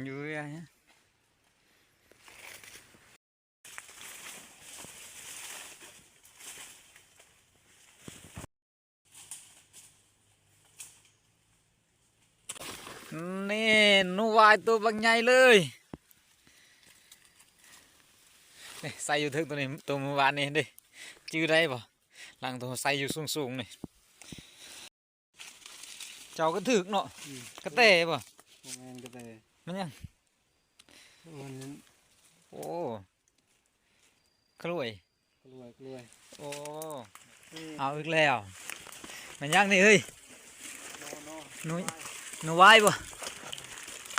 ຢູ່ເຮືອນ. ນີ້ ໜູວາຍໂຕບັກໃຫຍ່ເລີຍ. ນີ້ ໃສ່ຢູ່ເທິງໂຕນີ້ ໂຕມື້ວານນີ້ເດ້ ຈື່ໄດ້ບໍ່? ຫຼັງໂຕໃສ່ຢູ່ສູງໆນີ້. ເຈົ້າກໍຖືກເນາະ. ອືມ ກະແຕບໍ່? ບໍ່ແມ່ນກະແຕ. ແມ່ນຫຍັງ? ໂອ້ ໂອ້ ຂະຫຼວຍ. ຂະຫຼວຍ ຂະຫຼວຍ. ໂອ້ ເອີ ເອົາອີກແລ້ວ. ແມ່ນຫຍັງນີ້ເຮີ້ຍ? ໜໍ່ ໜໍ່ ໜູ ໜູວາຍບໍ່?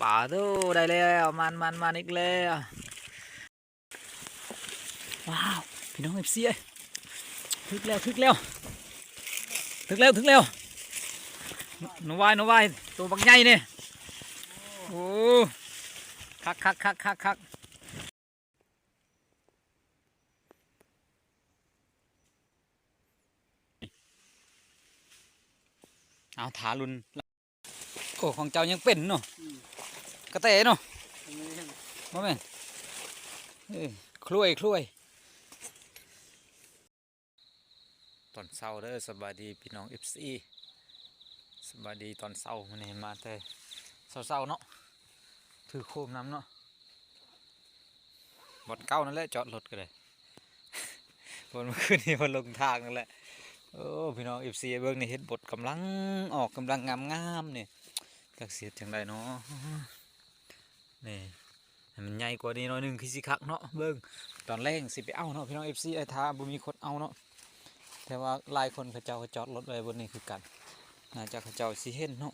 ປາໂທ້ ໄດ້ແລ້ວ. ມັນ ມັນ ມັນອີກແລ້ວ. ວ້າວ ພີ່ນ້ອງເອັຟຊີເອີຍ ຖືກແລ້ວ ຖືກແລ້ວ ຖືກແລ້ວ ຖືກແລ້ວ. ໜູວາຍ ໜູວາຍ ໂຕບັກໃຫຍ່ນີ້. ໂອ້ ຄັກໆໆໆໆ. ເອົາ ຖ້າລຸ້ນ. ໂອ້ ຂອງເຈົ້າຍັງເປັນເນາະ. ອືມ ກະແຕເນາະ. ບໍ່ແມ່ນ ບໍ່ແມ່ນ ເອີ ຂະຫຼວຍ ຂະຫຼວຍ. ຕອນເຊົ້າເດີ ສະບາຍດີພີ່ນ້ອງເອັຟຊີ ສະບາຍດີຕອນເຊົ້າ. ມື້ນີ້ມາແຕ່ເຊົ້າໆເນາະ ຖືໂຄມນຳເນາະ. ບ່ອນເກົ່ານັ້ນແຫຼະ ຈອດລົດກໍໄດ້ ບ່ອນມື້ຄືນນີ້ ບ່ອນລົງທາງນັ້ນແຫຼະ. ໂອ້ ພີ່ນ້ອງເອັຟຊີ ເບິ່ງນີ້ ເຫັດບົດກຳລັງອອກ ກຳລັງງາມໆນີ້ ຈັກຊິເຮັດຈັ່ງໃດເນາະ. ນີ້ ໃຫ້ມັນໃຫຍ່ກວ່ານີ້ໜ້ອຍໜຶ່ງຄືຊິຄັກເນາະ. ເບິ່ງ ຕອນແລງຊິໄປເອົາເນາະ ພີ່ນ້ອງເອັຟຊີ ຖ້າບໍ່ມີຄົນເອົາເນາະ. ແຕ່ວ່າຫຼາຍຄົນເຂົາເຈົ້າກໍຈອດລົດໄວ້ບ່ອນນີ້ຄືກັນ ໜ້າຈະເຂົາເຈົ້າຊິເຫັນເນາະ.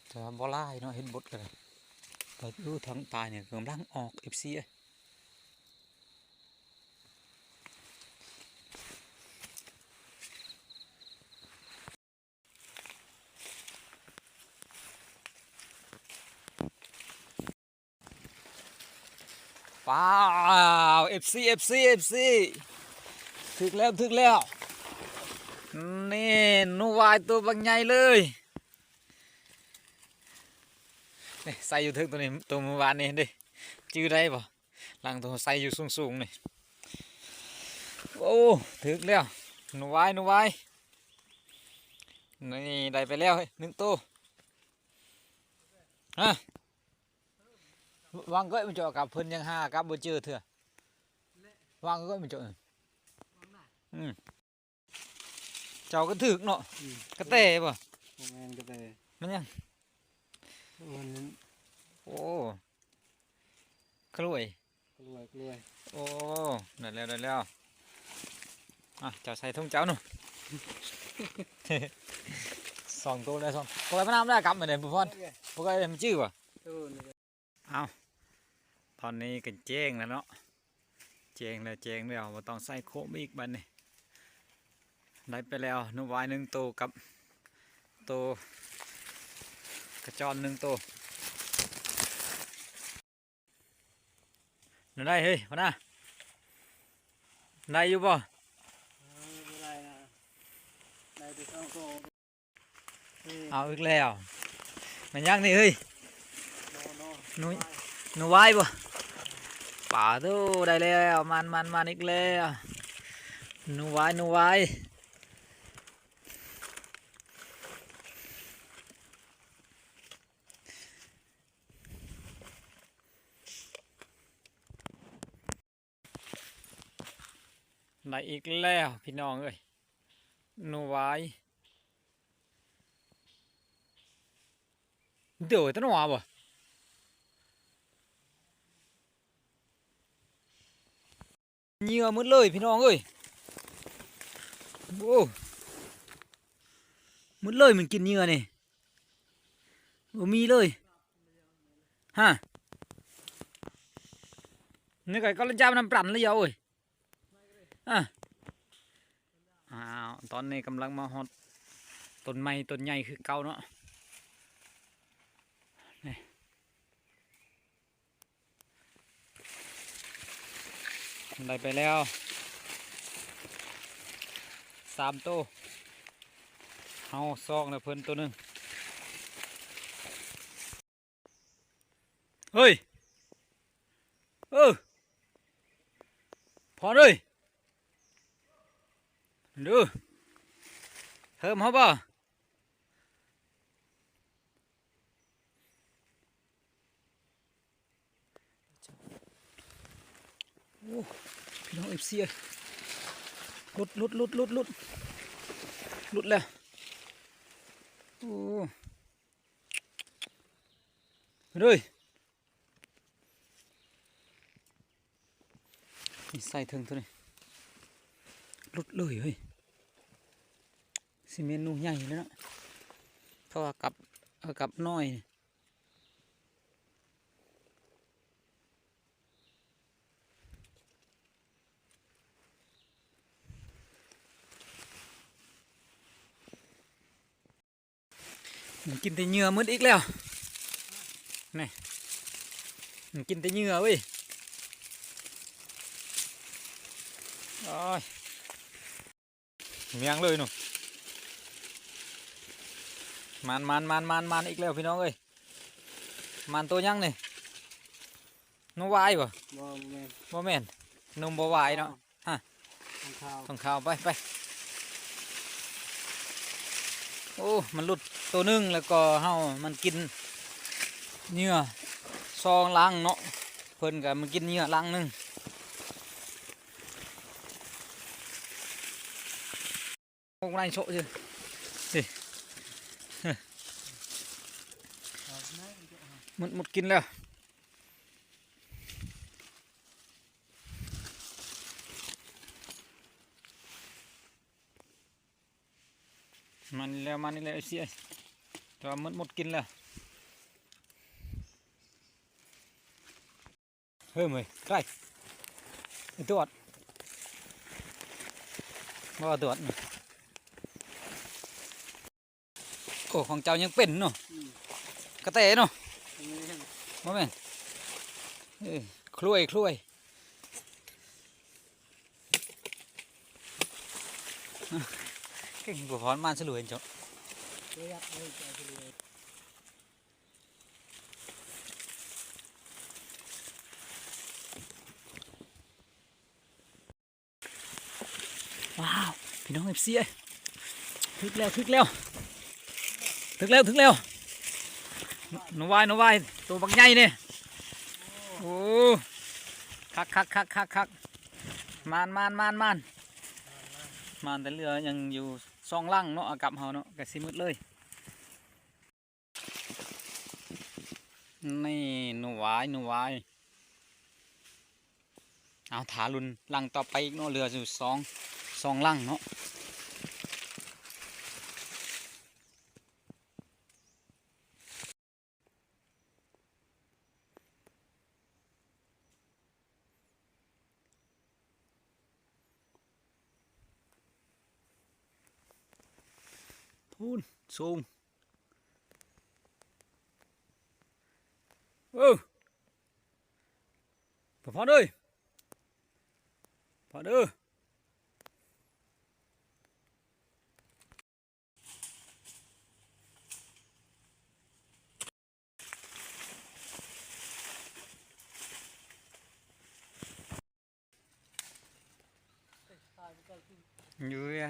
ແຕ່ວ່າບໍ່ຫຼາຍເນາະ ເຫັດບົດກໍໄດ້. ໄປຢູ່ທາງໃຕ້ນີ້ກຳລັງອອກ ເອັຟຊີເອີຍ. ວ້າວ ເອັຟຊີ ເອັຟຊີ ເອັຟຊີ ຖືກແລ້ວ ຖືກແລ້ວ. ນີ້ ໜູວາຍໂຕບັກໃຫຍ່ເລີຍ. ນີ້ ໃສ່ຢູ່ເທິງໂຕນີ້ ໂຕມື້ວານນີ້ເດ້ ຈື່ໄດ້ບໍ່? ຫຼັງໂຕໃສ່ຢູ່ສູງໆນີ້. ໂອ້ ຖືກແລ້ວ ໜູວາຍ ໜູວາຍ. ນີ້ ໄດ້ໄປແລ້ວໜຶ່ງໂຕ. ຮະ ວາງເກີ້ຍມັນຈະກັບ ເພິ່ນຍັງຫາກັບບໍ່ເຈີເທື່ອ. ວາງເກີ້ຍມັນຈະ ອືມ ເຈົ້າກໍຖືກເນາະ. ອືມ ກະແຕບໍ່? ບໍ່ແມ່ນກະແຕ. ແມ່ນຫຍັງ? ມັນ ໂອ້ ຂະຫຼວຍ ຂະຫຼວຍ ຂະຫຼວຍ. ໂອ້ ໄດ້ແລ້ວ ໄດ້ແລ້ວ. ອ່ະ ເຈົ້າໃສ່ຖົງເຈົ້າເນາະ. ສອງໂຕແລ້ວ ສອງ ບໍ່ໄດ້ມານຳແລ້ວກັບມາເດ້ ບໍ່ພອນ ບໍ່ໄດ້ມາຈື່ບໍ່? ເອົາ ຕອນນີ້ກໍແຈ້ງແລ້ວເນາະ ແຈ້ງແລ້ວ ແຈ້ງແລ້ວ ບໍ່ຕ້ອງໃສ່ໂຄມອີກບັດນີ້. ໄດ້ໄປແລ້ວໜູວາຍໜຶ່ງໂຕກັບໂຕກະຈອນໜຶ່ງໂຕ. ແນວໃດເຮີ້ຍ ຫົວໜ້າ ໄດ້ຢູ່ບໍ່? ເອີ ບໍ່ໄດ້ນະ ໄດ້ແຕ່ສອງໂຕ. ເອົາອີກແລ້ວ ແມ່ນຫຍັງນີ້ເຮີ້ຍ? ໜູ ໜູວາຍບໍ່? ປາໂທ້ ໄດ້ແລ້ວ ມັນ ມັນ ມັນອີກແລ້ວ. ໜູວາຍ ໜູວາຍ. ໄດ້ອີກແລ້ວພີ່ນ້ອງເອີຍ ໜູວາຍ. ເດີ ຕະໜວາບໍ່? ເຫຍື່ອໝົດເລີຍພີ່ນ້ອງເອີຍ. ໂອ້ ໝົດເລີຍ ມັນກິນເຫຍື່ອນີ້ ບໍ່ມີເລີຍ. ຮະ ນີ້ກໍກະລະຈາມນຳປັນລະເຢາເອີຍ. ອາ ອ້າວ ຕອນນີ້ກຳລັງມາຮອດ ຕົ້ນໃໝ່ຕົ້ນໃຫຍ່ຄືເກົ່າເນາະ. ນີ້ ໄດ້ໄປແລ້ວສາມໂຕ. ເຮົາສອງແລ້ວ ເພິ່ນໂຕໜຶ່ງ. ເຮີ້ຍ ເອີ ພອນເອີຍ ດູ ເພີ່ມເຮົາບໍ່? ໂອ້ ພີ່ນ້ອງເອັຟຊີເອີຍ ຫຼຸດ ຫຼຸດ ຫຼຸດ ຫຼຸດ ຫຼຸດ ຫຼຸດແລ້ວ. ໂອ້ ເຮີ້ຍ ນີ້ໃສ່ເທິງໂຕນີ້ ຫຼຸດເລີຍເຮີ້ຍ. ຊິແມ່ນໜູໃຫຍ່ເລີຍເນາະ ເພາະວ່າກັບ ເອົາກັບນ້ອຍ. ມັນກິນແຕ່ເຫຍື່ອໝົດອີກແລ້ວ ນີ້ ມັນກິນແຕ່ເຫຍື່ອເວີຍ. ໂອ້ຍ ແມງເລີຍໜູ ມານ ມານ ມານ ມານ ມານອີກແລ້ວພີ່ນ້ອງເອີຍ. ມານໂຕຫຍັງນີ້? ໜູຫວາຍບໍ່? ບໍ່ ບໍ່ແມ່ນ ບໍ່ແມ່ນ ໜູບໍ່ຫວາຍເນາະ. ຮະ ຂອງຂາວ ຂອງຂາວ ໄປ ໄປ. ໂອ້ ມັນຫຼຸດໂຕໜຶ່ງ ແລ້ວກໍເຮົາ ມັນກິນເຫຍື່ອສອງລັງເນາະ ເພິ່ນກໍມາກິນເຫຍື່ອລັງໜຶ່ງ. ອອກມາໃນໂຊະຊື່ ນີ້ ໝົດ ໝົດກິນແລ້ວ. ມານີ້ແລ້ວ ມານີ້ແລ້ວ ເອັຟຊີເອີຍ ແຕ່ວ່າໝົດ ໝົດກິນແລ້ວ. ເຮີ້ຍ ເອີຍ ໄກ ໄອ້ຕວດ ບໍ່ຕວດ ໂອ້ ຂອງເຈົ້າຍັງເປັນເນາະ ອືມ ກະແຕເນາະ ບໍ່ແມ່ນ ບໍ່ແມ່ນ ເອີ ຄລວຍ ຄລວຍ ເກັ່ງບໍ່ພອນ ມານສະຫຼວຍເຈົ້າ. ວ້າວ ພີ່ນ້ອງເອັຟຊີເອີຍ ຖືກແລ້ວ ຖືກແລ້ວ ຖືກແລ້ວ ຖືກແລ້ວ ໜູຫວາຍ ໜູຫວາຍ ໂຕບັກໃຫຍ່ນີ້. ໂອ້ ຄັກ ຄັກ ຄັກ ຄັກ ຄັກ ມານ ມານ ມານ ມານ ມານ ແຕ່ເຫຼືອຍັງຢູ່ສອງຫຼັງເນາະ ອາກັບເຮົາເນາະ ກະຊິໝົດເລີຍ. ນີ້ ໜູຫວາຍ ໜູຫວາຍ ເອົາ ຖ້າລຸ້ນຫຼັງຕໍ່ໄປອີກເນາະ ເຫຼືອຢູ່ສອງ ສອງຫຼັງເນາະ. ພຸ້ນ ສູງ ເອີ ພໍ່ພອນເອີຍ ພອນເອີຍ. ຢູ່ເວຍ.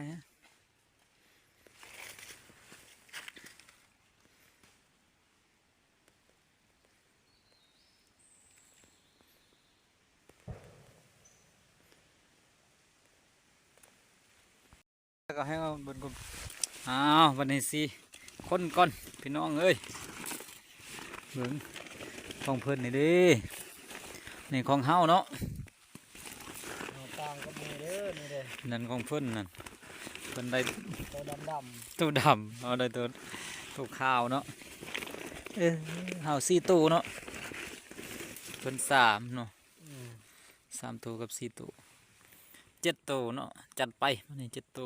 ແລ້ວກໍໃຫ້ເອົາເບິ່ງກ່ອນ. ອ້າວ ບັດນີ້ຊິຄົນກ່ອນ ພີ່ນ້ອງເອີຍ. ເບິ່ງຂອງເພິ່ນນີ້ເດ້ ນີ້ຂອງເຮົາເນາະ. ເຮົາຕ່າງກັບໝູ່ເດີ ນີ້ເດ້ ນັ້ນຂອງເພິ່ນນັ້ນ ເພິ່ນໄດ້ໂຕດຳໆ ໂຕດຳ ເຮົາໄດ້ໂຕ ໂຕຂາວເນາະ. ເອີ ເຮົາສີ່ໂຕເນາະ ເພິ່ນສາມເນາະ. ອືມ ສາມໂຕກັບສີ່ໂຕ ເຈັດໂຕເນາະ. ຈັດໄປ ມື້ນີ້ເຈັດໂຕ.